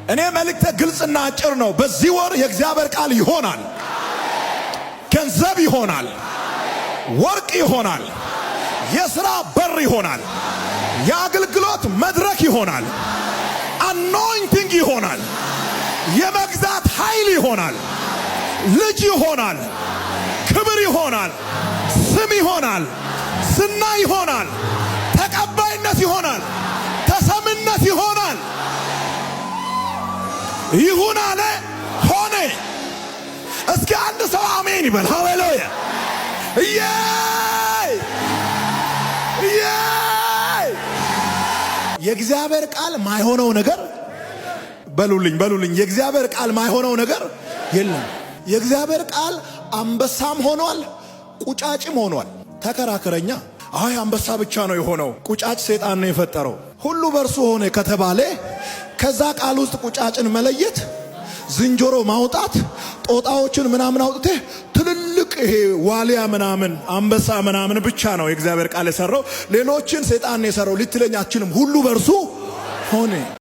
እኔ መልእክተ ግልጽና አጭር ነው። በዚህ ወር የእግዚአብሔር ቃል ይሆናል፣ ገንዘብ ይሆናል፣ ወርቅ ይሆናል፣ የሥራ በር ይሆናል፣ የአገልግሎት መድረክ ይሆናል፣ anointing ይሆናል፣ የመግዛት ኃይል ይሆናል፣ ልጅ ይሆናል፣ ክብር ይሆናል፣ ስም ይሆናል፣ ዝና ይሆናል፣ ተቀባይነት ይሆናል፣ ተሰምነት ይሆናል። ይሁን አለ፣ ሆነ። እስኪ አንድ ሰው አሜን ይበል። ሃሌሉያ! እዬ! የእግዚአብሔር ቃል ማይሆነው ነገር በሉልኝ፣ በሉልኝ። የእግዚአብሔር ቃል ማይሆነው ነገር የለም። የእግዚአብሔር ቃል አንበሳም ሆኗል፣ ቁጫጭም ሆኗል። ተከራከረኛ። አይ አንበሳ ብቻ ነው የሆነው፣ ቁጫጭ ሴጣን ነው የፈጠረው። ሁሉ በእርሱ ሆነ ከተባለ ከዛ ቃል ውስጥ ቁጫጭን መለየት፣ ዝንጀሮ ማውጣት፣ ጦጣዎችን ምናምን አውጥቴ ትልልቅ ይሄ ዋሊያ ምናምን አንበሳ ምናምን ብቻ ነው የእግዚአብሔር ቃል የሰራው፣ ሌሎችን ሴጣን ነው የሰራው ልትለኝ አትችልም። ሁሉ በእርሱ ሆነ።